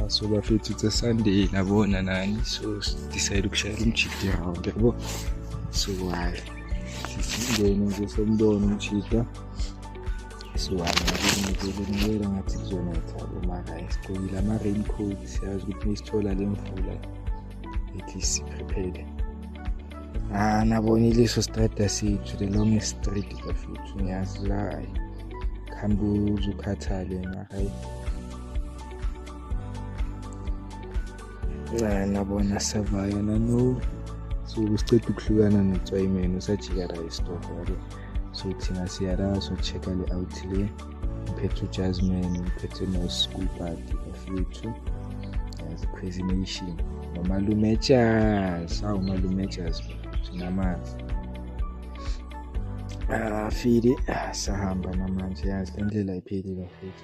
So bafethu, it's a Sunday nabona nani, so decide ukushayela umjita round, yabo. So hayi, sisingene nje, sombona umjita. So hayi, ngibele ngathi kuzonetha yabo, mara sigqokile ama-raincoat, siyazi ukuthi mesithola le mvula, at least si-prepared. Ah, nabona ileso strata sethu, the longest street bafethu. Ngiyazi la, hayi, kuhambe uze ukhathale, mara hayi, nabona savaya nano. So siceda ukuhlukana noTswayimeni, usajika la isitofo, yabo. So thina siya la, so-check-a le out le. Ngiphethe uJasmine, ngiphethe no-Schoolbud bafethu, yazi, Crazy Nation nomalume Jazz. Awu, malume Jazz bafethu, namanzi ah fili. Sahamba namanje, yazi le ndlela ayipheli bafethu.